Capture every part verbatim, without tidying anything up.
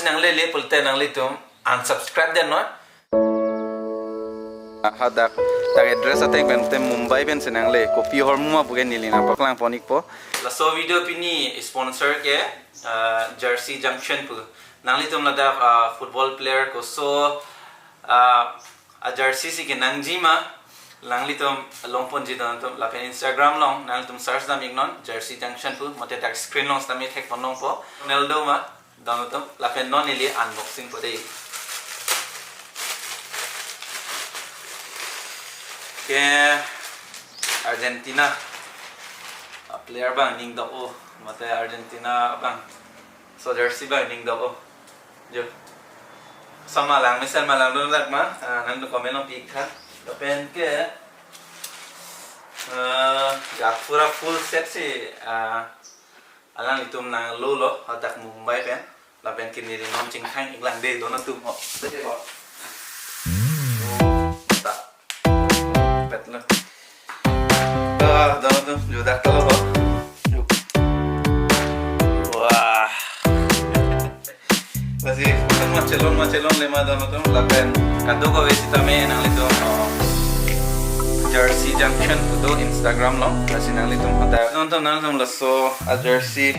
Nanglele pulote nanglitum unsubscribe dunnon. Hadak, dak address ateng pen te Mumbai pensi nangle kopi ahormu ma puke neli nangpaklang pon-ikpo. Laso video pini sponsor ke, ah, Jersey Junction pu. Nanglitum ladak, ah, football player koso, ah, a jersey si kenangji ma, nanglitum longponji donatum, lapen Instagram along nanglitum search dam-iknon, Jersey Junction pu, mate dak screen along sitame thek pon longpo. Ronaldo ma, donatum, lapen non neli unboxing po dei. Ke Argentina a player abang ning do-o, mate Argentina abang so jersey abang ning do-o. Jo. Sama lang, mesen ma langdun lak ma, ah, nangtum comment along pi-ik tha. Lapen ke, ah, ya pura full set si, ah, alanglitum nanglo lo, hadak Mumbai pen. Lapen ke neli non chingthang-ik lang dei donatum ho. Dei ho. Ta. Pet lo. Ah, donatum, jo dak ta lo ho. Jo. Wah. Lasi, machelong, machelong le ma donatum, lapen kadokave sitame nanglitum, oh, Jersey Junction pu do Instagram along, lasi nanglitum hadak. Donatum, nanglitum laso a jersey,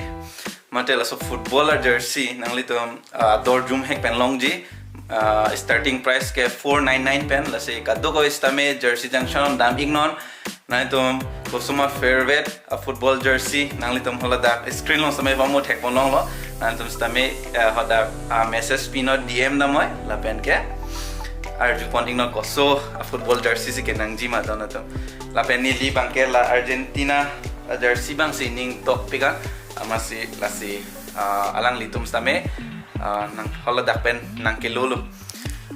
mate laso football a jersey, nanglitum, ah, dorjum hek pen longji, ah, starting price ke four nine nine pen, lasi kadokave sitame Jersey Junction dam-iknon, nanglitum koso ma favorite a football jersey, nanglitum haladak screen along sitame pamo thek pon longlo, nanglitum sitame, eh, hadak, ah, message pinon, D M damnoi, lapen ke arju pon-iknon koso a football jersey si kenangji ma donatum. Lapen neli abang ke la Argentina a jersey abang si ning tokpik an, amatsi lasi, ah, alanglitum sitame, ah, nang haladak pen nangkelo lo.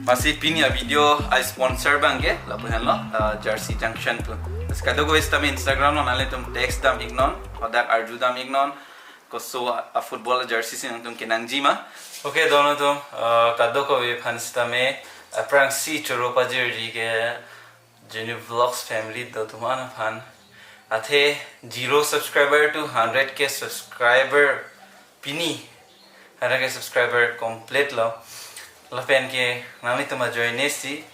Amatsi pini a video a sponsor abang ke lapu-an lo, ah, Jersey Junction pu. Lasi kadokave sitame Instagram along nanglitum text dam-iknon, hadak arju dam-iknon, koso a, a football jersey si nangtum kenangji ma. Okay, donatum, ah, kadokave aphan sitame aphrangsi choro pajirji ke Genu Vlogs family dotum an aphan. Athe zero subscriber to hundred K subscriber pini. Hundred K subscriber complete lo. Lapen ke nanglitum ajoine si,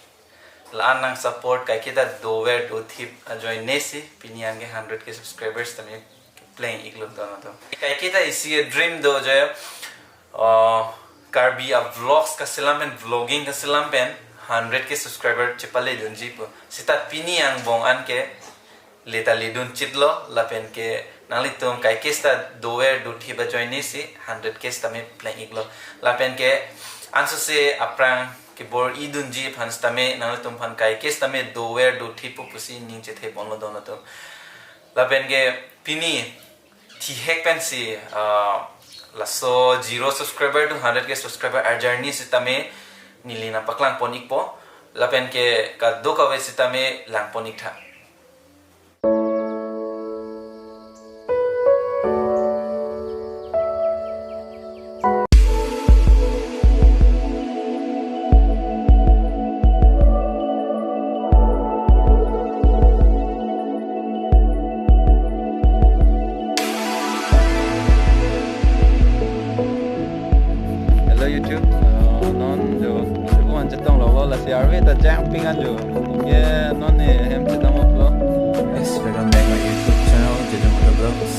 la-an nang support kaiketa dover dothip ajoine si, pini an ke hundred K subscribers tame pleng-iklo donatum. Kaiketa isi a dream do jo, uh, Karbi a vlogs kaselam pen, vlogging kaselam pen hundred K subscriber chepale dunji pu. Seta pini angbong an ke le ta ledun chitlo, lapen ke nanglitum kaike seta dover dothip ajoine si hundred K sitame pleng-iklo. Lapen ke ansose aphrang kebor-i dunji aphan sitame nanglitum aphan kaike sitame dover dothip pu pusi ning chethe ponlo donatum. Lapen ke pini thihek pensi, ah, laso zero subscriber to hundred K subscriber a journey sitame neli nangpaklang pon-ikpo. Lapen ke kadokave sitame lang pon-ik tha. Hello YouTube. Uh, non jo, jo an chetong lo, lasi arve ta jang ping an jo. Ye non ne hem chetong lo. Yes, welcome back my YouTube channel, Jeju Motovlogs.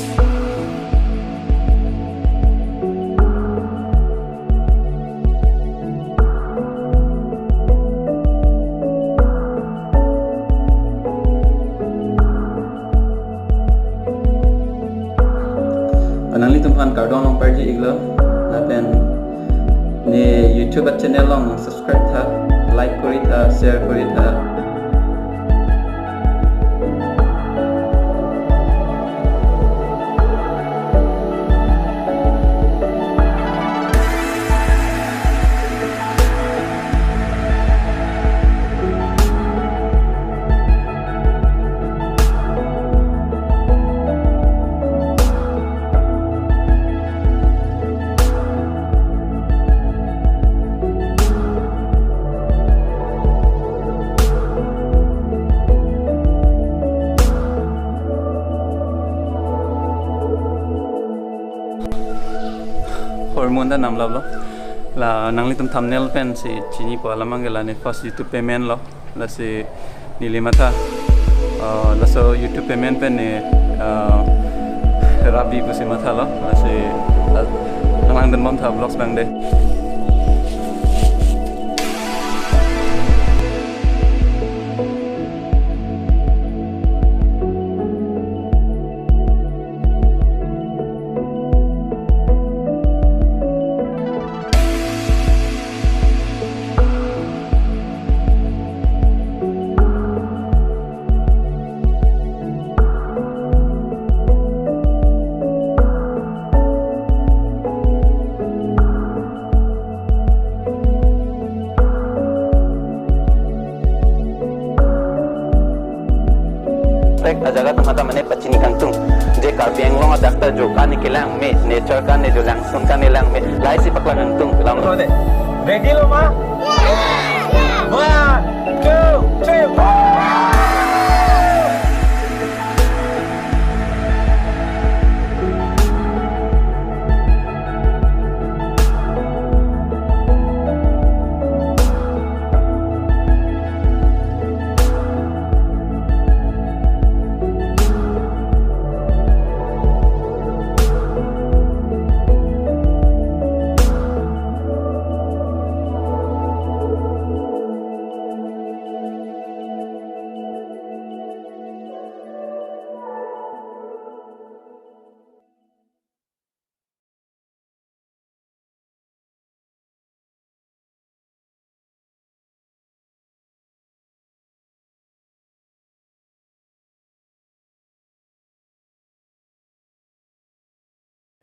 Nanglitum aphan kardom nangpajir-iklo, lapen ne YouTube channel along subscribe tha, like kori tha, share kori tha. Hormone ta namlaplo. La nanglitum thumbnail pensi chinipo alam abangke la ne first YouTube payment lo. Lasi neli matha, uh, laso YouTube payment pen ne, uh, rabi pusi mathalo. Lasi, uh, nanglangdun bomtha vlogs abang dei. Pek ajaga atum hadak mane pachini kangtung. Je Karbi Anglong adak ta jo kani kelang me, nature kani jo langsun kani lang me. Laisi paklang kangtung kelang. Ready lo ma? One, two, three, four.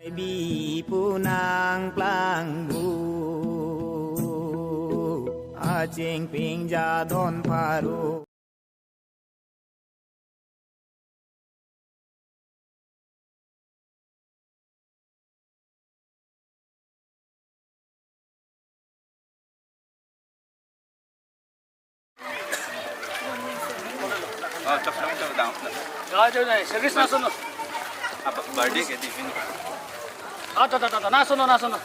Bi pu nangplang bu, aching ping jadon pharo. Oh, chok, chok, chok, down. Jai, jai, jai. Service na suno. Apa birthday ke tiffin? Ah, ta, ta, ta, ta. Na suno, na suno.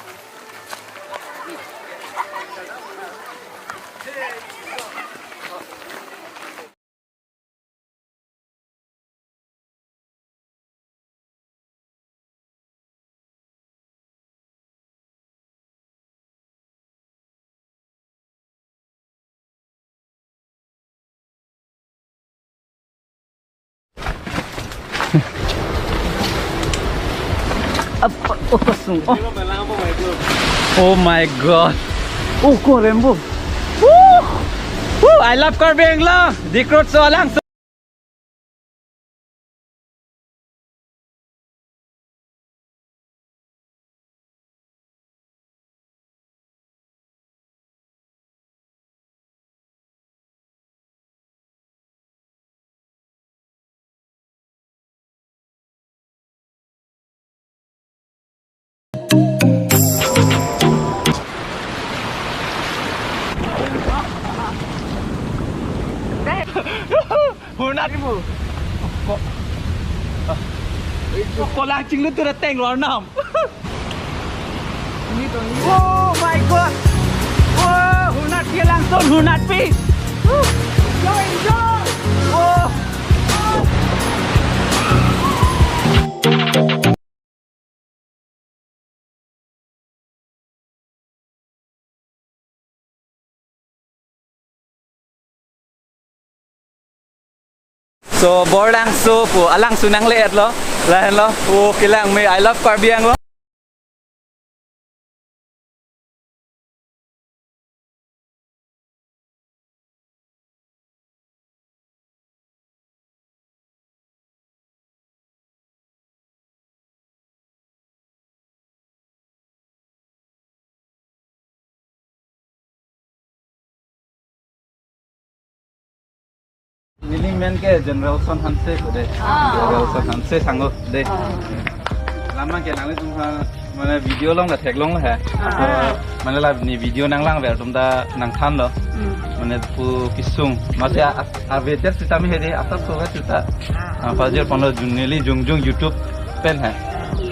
Apa? Oh, kosong. Oh. Oh my God. Oh, ko Rainbow. Woo! Woo! I love Karbi Anglong. Dikrut so alang. Hurnat ibu. Ko, ko lang chinglut tu dateng luar nam. Oh my God. Wah, hurnat dia langsung hurnat pi. Enjoy, enjoy. Wah. So, Borlangso pu alangso nangle-etlo, lahenlo, o kelang me, I love Karbi Anglong. Neli men ke General Son Hanse ko dei. Ah. General Son Hanse sango dei. Ah. Lama ke nanglitum ha, mane video along ta theklong he. Ah. So, mane la ne video nanglangver atum ta nangthanlo. Hmm. Mane pu kesung. Masi a, a, avedet sitame he dei, asap so sita. Ah. Ah, pajir ponlo jung neli jung jung YouTube pen he.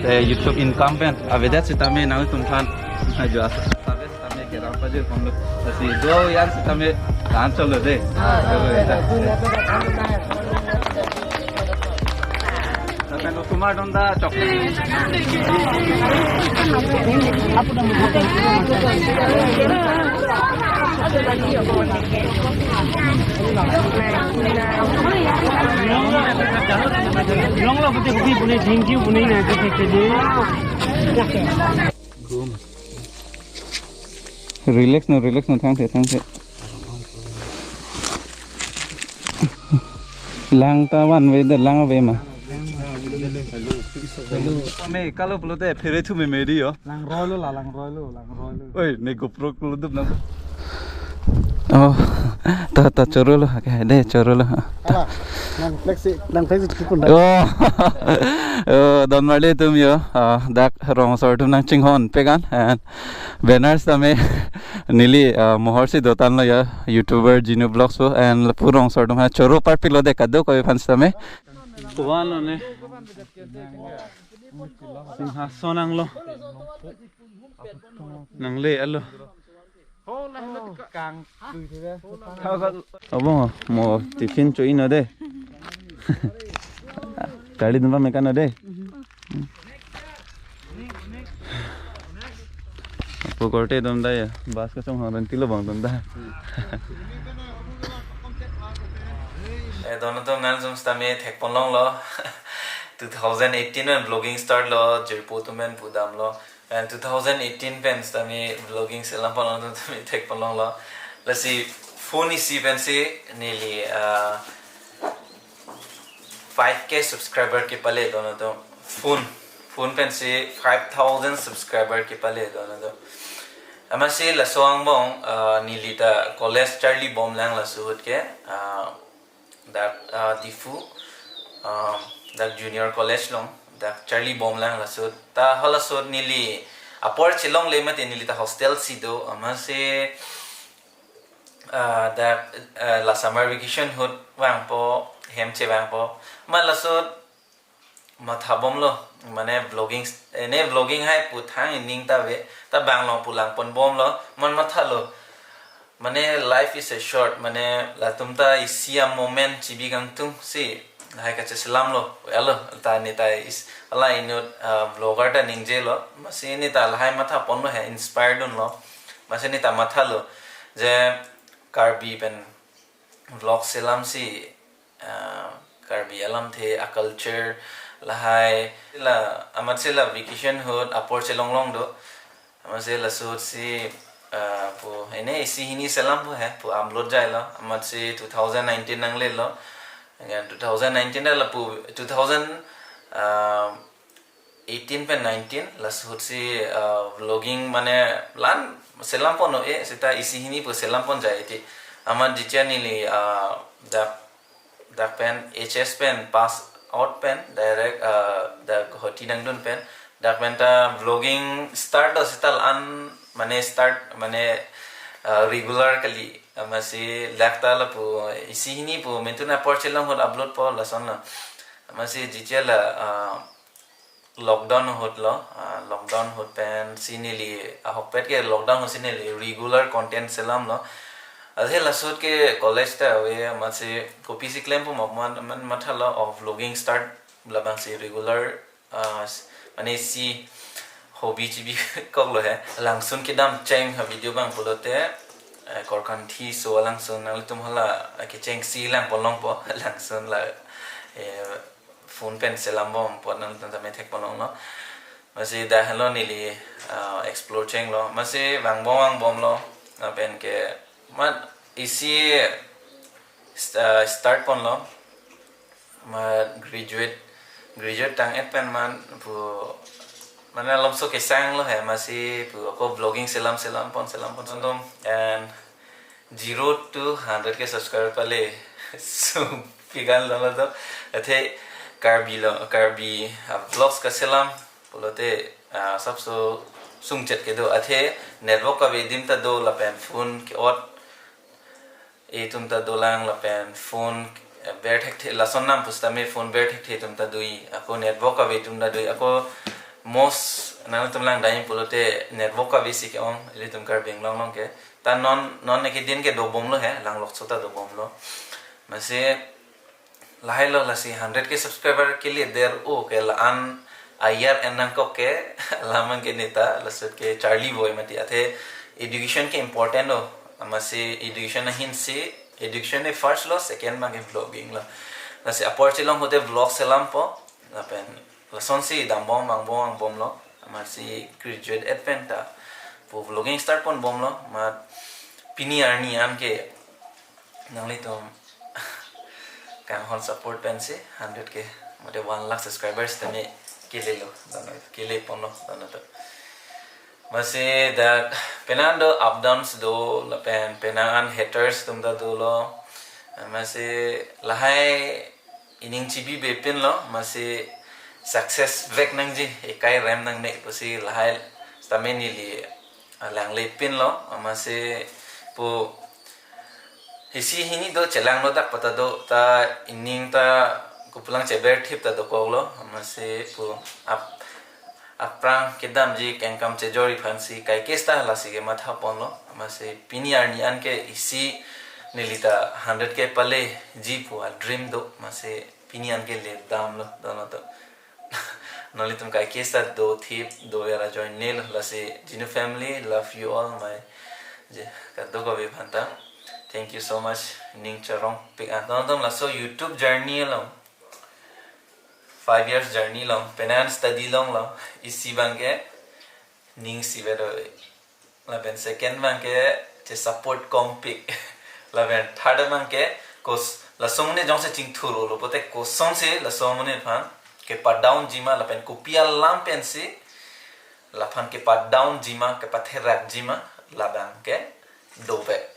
Te YouTube income pen. Avedet sitame nanglitum aphan. Ah, jo asap. Kerang pajir panglo. Lasi do yang sitame tahan cholo de. Ah, do, ah, do, ah. Sampai lo kumar donda chocolate. Long lo pute kopi pune thank you pune na ke ke de. Relax no, relax no, thangthe, thangthe. Lang ta van ave de, lang ave ma. Me kalo pulote phere thu me meri yo. Lang roi lo la, lang roi lo, lang roi lo. Oi, ne GoPro lo dup nang. Oh, ta, ta choro lo, okay, de choro lo. Ala, lang flexi, lang flexi kipun da. Oh, oh, don marli atum yo, ah, dak rong asor atum nangchinghon pekan, and banners tame neli, ah, mohor si dotan lo ya, YouTuber Genu Vlogs po, and lapu rong asor atum ha choro parpik lo de kado kave aphan sitame. Kuan lo ne. Singhason nanglo. Nangle alo. Kang. Abang, mo tiffin cho-i non de. Charli dun pame kan non de. Apo korte dun da ya, bus kachonghang renti lo abang dun da. Eh, don atum nang jum sitame thekpon longlo. Two thousand eighteen pen vlogging start lo, jirpo atum pen pudam lo. And two thousand eighteen pen sitame vlogging selam pon longlo, tame thekpon longlo. Lasi phone isi pensi neli, ah, five K subscriber kepale don atum. Phone, phone pensi five thousand subscriber kepale don atum. Amatsi laso angbong, ah, neli ta college charli bomlang laso ahut ke, ah, dak, ah, Diphu, ah, dak junior college along, dak charli bomlang laso ahut. Ta halaso ahut neli apor chelongle mate neli ta hostel si do, amatsi, ah, dak, ah, la summer vacation ahut vangpo, hem chevangpo. Amat laso ahut matha bomlo, mane vlogging, eh, ne vlogging hai pu thang ining ta ave, ta bang long pu langpon bomlo, amat mathalo. Mane life is a short, mane latum ta isi a moment chibi kangtung si, lahai kacheselam lo, alo, ta ne ta is, ala inut, ah, vlogger ta ningje lo, amatsi ne ta lahai matha ponlo he, inspire dunlo, amatsi ne ta mathalo, je Karbi pen vlog selam si, ah, Karbi alamthe a culture lahai la amatsi la vacation ahut apor chelong long do. Amatsi laso ahut si, ah, pu ene isi hini selam pu he pu upload jailo. Amatsi two thousand nineteen nanglelo. Again two thousand nineteen lapu two thousand, ah, eighteen pen nineteen laso ahut si, ah, vlogging mane lan selam pon o e seta isi hini pu selam pon jai ti. Amat jiche neli, ah, dak, dak pen H S pen pass out pen direct, ah, dak Guwahati nangdun pen dak pen ta vlogging start do seta an mane start mane, ah, regular kali. Amatsi dak ta lapu isi hini pu mentun apor chelong ahut upload po lason lo. Amatsi jiche la, ah, lockdown ahut lo, ah, lockdown ahut pensi neli ahokpet ke lockdown ahut si neli regular content selam lo. Athe laso ahut ke college ta ave, amatsi kopisi klem pu mok man, man mathalo, oh, vlogging start labangsi regular, ah, s-, mane isi hobby chibi kok lo he. Langsun kedam cheng ha video abang pulote, eh, Korkanthi so langsun nanglitum hala, eh, kechengsi langpon longpo, langsun la, eh, phone pen selam bom apot nangtum tame thekpon longlo. Amatsi dak henlo neli, ah, explore chenglo. Amatsi vangbom vangbomlo. Lapen ke amat isi st-, ah, start ponlo. Amat graduate, graduate tang-et pen man pu mane alomso kesang lo he, amatsi pu ako vlogging selam selam pon selam pon sontom and zero to hundred K subscriber pale sung pigan lo to. Athe Karbi lo, Karbi, ah, vlogs kaselam pulote, ah, sapso sungchet kedo, athe network kave adim ta do lapen phone ke-ot atum ta dolang lapen phone, eh, ber thekthe lason nam pusitame phone ber thekthe atum ta do-i, ako network kave atum ta do-i, ako most, Nangtum lang dai pulote network kave si ke-ong, ilitum Karbi Anglong along ke. Ta non, non ke din ke dobomlo he, lang lokso ta dobomlo. Masi lahai lo lasi hundred K subscriber kele der o ke la-an ayar en nangkok ke, lamang ke neta, laso ke charli boi mati athe education ke important o. Masi education ahin si, education e first lo, second abang ke vlogging lo. Lasi apor chelong hote vlog selampo, lapen lasonsi dambom, angbom, angbomlo. Masi graduate et pen ta pu vlogging start ponbomlo. Mat pini arni an ke nanglitum kanghon support pensi hundred K mate one lakh subscribers tame kelelo, dana kele ponlo, dana to. Masi dak penang do up downs do, lapen penang an haters atum ta dolo. Masi lahai ining chibi bepin lo, masi success vek nangji, ekai rem nangne pusi lahai sitame neli, ah, langle pin lo, masi pu isi hini do chelang lo dak pata do ta ining ta kopulang cheber thip ta dokoklo, masi pu ap-, aphrang kedamji kengkam chejorji aphansi kaike sita lasi ke matha ponlo, masi pini arni an ke isi neli ta hundred K paleji pu a dream do, masi pini an ke le damlo, dana to. Nanglitum kaike sita do thip, do era join nelo, lasi Jinu family, love you all, my je, kadokave aphan ta. Thank you so much, ning charong pik an. Nangtum laso YouTube journey along, five years journey along, penang study along lo, isi abang ke ning si vedo. Lapen second abang ke che support kongpik. Lapen third abang ke kos-, laso amonit jongsi chingthur lo pote kosonsi laso amonit aphan kepadown jima, lapen kopi alam pensi laphan kepadown jima, kepatherak jima, labang ke dovek.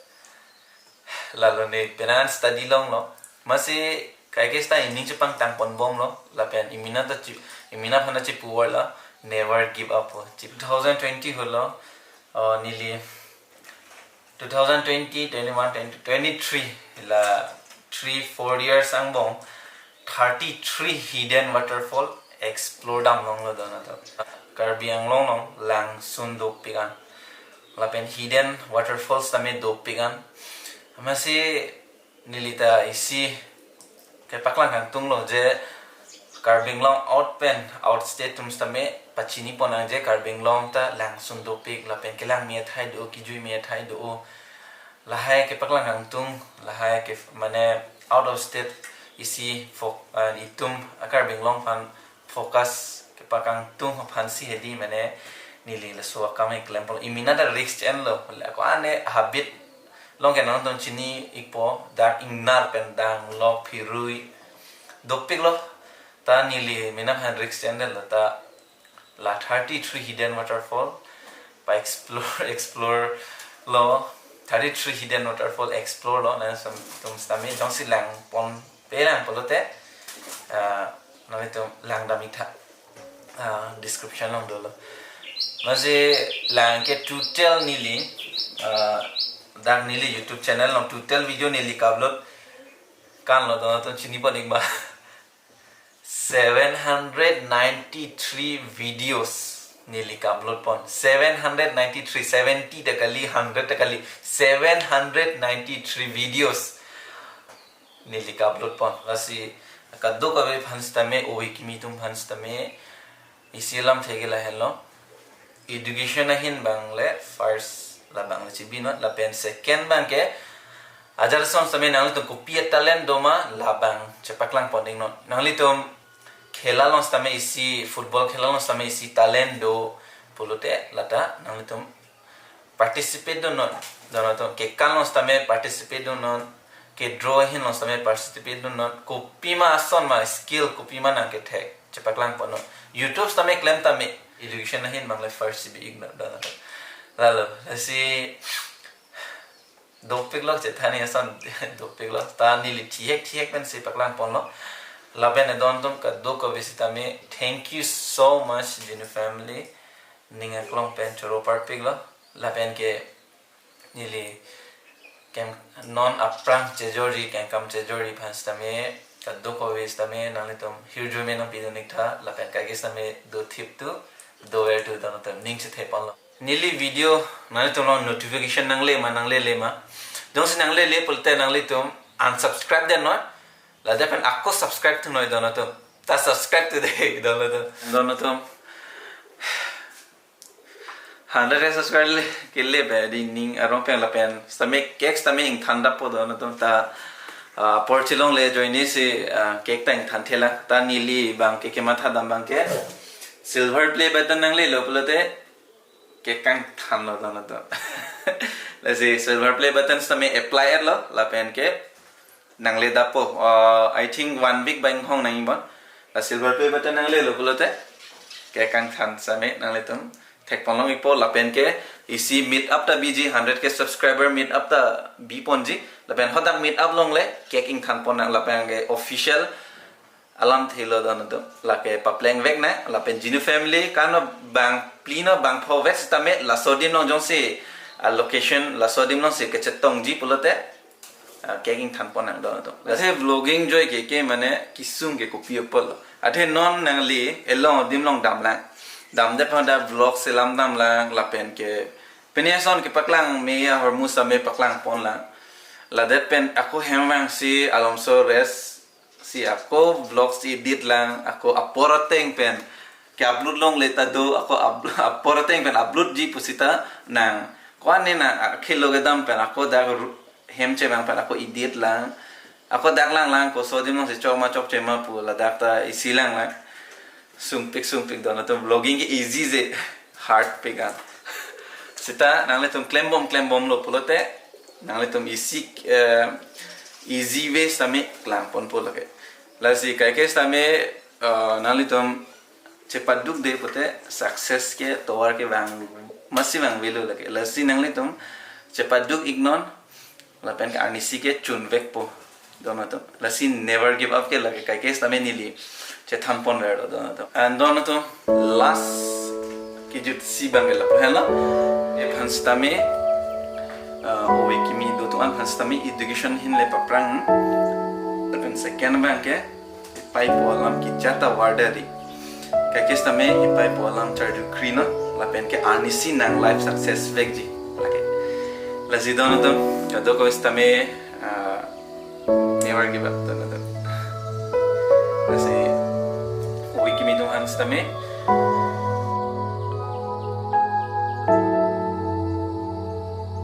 Lalo ne penang study along lo. Masi kaike sita ining chepangtang ponbomlo. Lapen imina ta chi-, imina aphan ta chipu varlo, never give up ho. Chi two thousand twenty holo, uh, neli two thousand twenty, twenty-one, twenty, twenty-three, la three, four years angbong, thirty-three hidden waterfall explore damlonglo, dana to. Karbi Anglong along langsun dopik an, lapen hidden waterfalls tame dopik an. Masi neli ta isi kepaklang kangtung lo je Karbi Anglong out pen out state atum sitame pachini pon nangji, Karbi Anglong ta langsun dopik, lapen kelang me athai do, kejui me athai do. Lahai kepaklang kangtung, lahai ke mane out of state isi fo-, ah, itum a Karbi Anglong aphan focus kepakangtung aphansi hedi mane neli laso akam keklem pon. Imina ta risk enlo, le ko-an habit along ke nangtum chini ikpo, dak ingnar pen dang lok phirui dopiklo. Ta neli imina aphan risk endetlo, ta la thirty-three hidden waterfall pa explore, explore lo, thirty-three hidden waterfall explore lo, nangtum sitame jongsi lang pon, pelang pulote, ah, nanglitum lang dam ik tha, ah, description along dolo. Masi lang ke total neli, ah, dak neli YouTube channel along total video neli ka-upload kanlo, dana to chini pon ik ba. Seven hundred ninety-three videos neli ka-upload pon. Seven hundred ninety-three, seventy ta kali, hundred ta kali, seven hundred ninety-three videos neli ka-upload pon. Lasi kadokave aphan sitame, ove kimi atum aphan sitame, isi alamthe ke lahenlo. Education ahin abang le first labang le chibinon, lapen second abang ke ajat ason sitame nanglitum kopi a talent doma labang chepaklang pon dingnon. Nanglitum khela along sitame isi, football khela along sitame isi talent do pulote lata nanglitum participate donon, donon to, kekan along sitame participate donon, ke draw ahin along sitame participate donon, kopima ason ma skill kopima nangkethek chepaklang ponnon. YouTube sitame klem tame, education ahin abang le first chibi iknon, donon to. Lalo, lasi dopiklo, chethan ason dopiklo. Ta neli thihek thihek pensi paklang ponlo. Lapen edon atum kadokave sitame, thank you so much, Jinu family. Ning aklong pen choro parpiklo. Lapen ke neli kem non aphrang chejorji, kengkam chejorji aphan sitame, kadokave sitame nanglitum hirjume nangpidun ik tha, lapen kaike sitame do thip tu, Dover tu don atum, ning chethe ponlo. Neli video nanglitum along notification nangle ma nanglele ma. Jongsi nanglele pulote nanglitum unsubscribe detnon. Ladak pen ako subscribe thu noi don atum. Ta subscribe thu dei don atum. Don atum. Hundred subscriber le kele be di ning arong pen lapen sitame cake sitame ingthan dappo don atum ta, ah, apor chelongle ajoine si, ah, cake ta ingthan thela ta neli abang ke kematha dam abang ke silver play button nanglelo pulote cake kangthanlo don atum. Lasi silver play button sitame apply etlo lapen ke nangle dappo, uh, I think one week bang hong nang ibon. La silver play button nanglelo pulote cake kangthan sitame nanglitum thek ponlong ipo lapen ke isi meet up ta biji hundred K subscriber meet up ta bi ponji lapen hadak meet up along le cake ingthan pon nang lapen ke official alamthelo don atum. Lake papleng vek nang lapen Genu family kano bang phli no bang pho vek sitame laso adim along jongsi, ah, location laso adim alongsi kechetongji pulote, ah, cake ingthan pon nang don atum. Lasi vlogging joy ke ke mane kesung ke kopi apotlo. Athe non nangli along adim along damlang. Damdet pada vlog selam damlang lapen ke pine ason kepaklang me ahormu sitame paklang ponlang. Ladak pen ako hem vangsi alomso rest si ako vlogs edit lang, ako apor ateng pen ke-upload longle ta do, ako up-, apor ateng pen upload ji pusita nang. Ko-an ne nang akhelo kedam pen ako dak ru-, hem chevang pen ako edit lang. Ako dak lang lang koso adim alongsi chok ma chokche ma pu ladak ta isi lang lang. Sungpik sungpik don atum, vlogging ke easy je, hard pik an. Sita nanglitum klembom klembomlo pulote nanglitum isi, eh, easy way sitame klang ponpo lake. Lasi kaike sitame, eh, nanglitum chepaduk de pute success ke tovar ke vang masi vangvelo lake. Lasi nanglitum chepaduk iknon lapen ke arnisi ke chun vekpo don atum. Lasi never give up ke lake kaike sitame neli chethan ponverlo don atum. And don atum, last kejut si abang ke lapu henlo. Ephan sitame, uh, ove kimi dotum aphan sitame education ahin le paphrang. Lapen second abang ke epaipo alam kejat ta vardari. Kaike sitame epaipo alam charju kri non lapen ke arnisi nang life success vekji. Lake. Lasi don atum, kadokave sitame, ah, never give up don atum. Lasi ove kimi atum aphan sitame